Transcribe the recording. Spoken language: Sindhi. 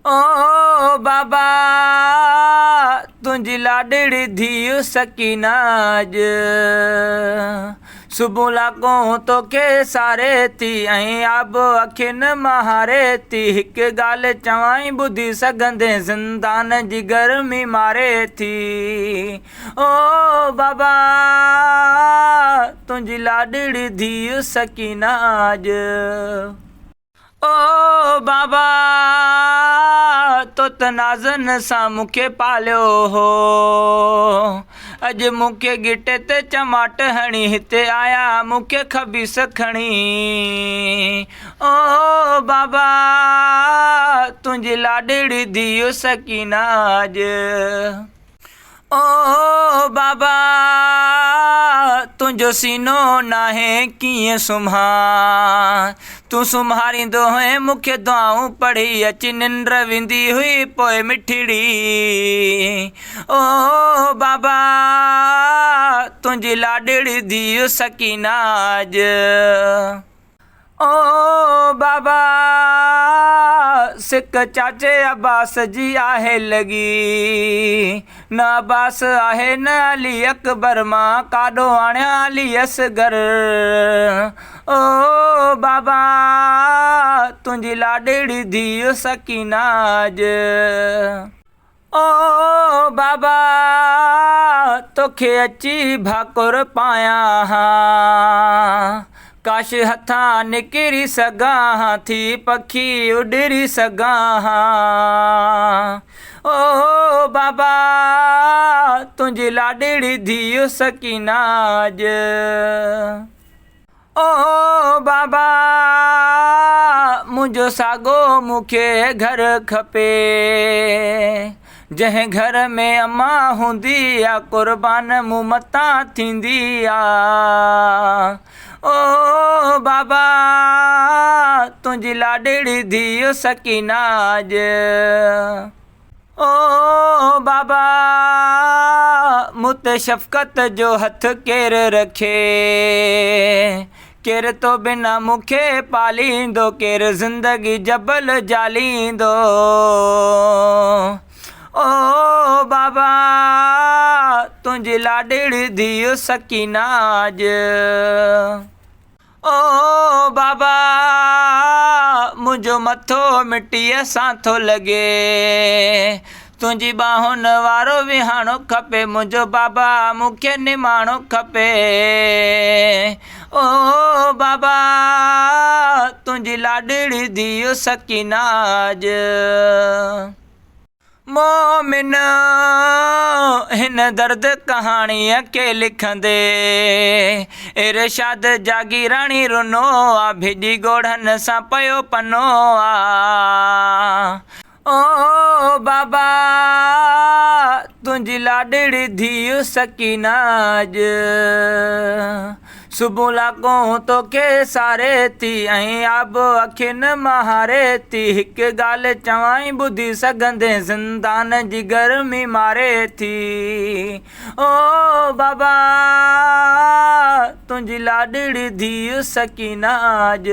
او بابا تنهنجي لاڏڙي ڌيء سڪينه اڄ صبح لاڪون توکي ساري ٿي ۽ آب اکين مان هاري ٿي هڪ ڳالهه چوانء ٻڌي سگهندين زندان جي گرمي ماري ٿي او بابا تنهنجي لاڏڙي ڌيء سڪينه اڄ. او بابا! تو ته نازن سان مون کي پاليو هو. اڄ مون کي ڳٽي تي چماٽ هڻي هتي آيا مون کي خبيث کڻي. او بابا! تنهنجي لاڏڙي ڌيء سڪينه اڄ. او بابا! تنهنجو سينو ناهي ڪيئن سمهان؟ تون سمهاريندو هئين مون کي دعائون پڙهي اچي ننڊ ويندي هئي پوء مٺڙي او بابا! تنهنجي لاڏڙي ڌيء سڪينه اڄ. او بابا! سڪ چاچي عباس جي آهي لڳي، نه عباس آهي نه علي اڪبر، مان ڪاڏو آڻيان علي اصغر. او بابا! تنهنجي لاڏڙي ڌيء سڪينه اڄ. او بابا! توکي اچي ڀاڪر پايان ها، ڪاش هٿان نڪري سگهان ها، ٿي پکي اڏري سگهان ها. او بابا! تنهنجي لاڏڙي ڌيء سڪينه اڄ. او بابا! منهنجو ساڳو مون کي گهر کپي، جنهن گهر ۾ امان هوندي آ، قربان مون متان ٿيندي آ. او بابا! تنهنجي لاڏڙي ڌيء سڪينه اڄ. او بابا! مون تي شفقت جو هٿ ڪير رکي؟ ڪير تو بنا مون کي پاليندو؟ ڪير زندگي جبل جاليندو؟ او بابا! تنهنجي لاڏڙي ڌيء سڪينه اڄ. او بابا! منهنجو مٿو مٽيء سان ٿو لڳي. تنهنجي ٻانهن وارو ويهاڻو کپي. منهنجو بابا مون کي نماڻو کپي. او بابا! تنهنجي لاڏڙي ڌيء سڪينه اڄ. مومن هن درد ڪهاڻيء کي لکندي ارشاد جاگيراڻي رنو آ، ڀڄي ڳوڙهن سان پيو پنو آ. او بابا! تنهنجي لاڏڙي ڌيء سڪينه اڄ. صبح لاڪون توکي ساري ٿي ۽ آب اکين مان هاري ٿي هڪ ڳالهه چوانء ٻڌي سگهندين زندان جي گرمي ماري ٿي او بابا تنهنجي لاڏڙي ڌيء سڪينه اڄ.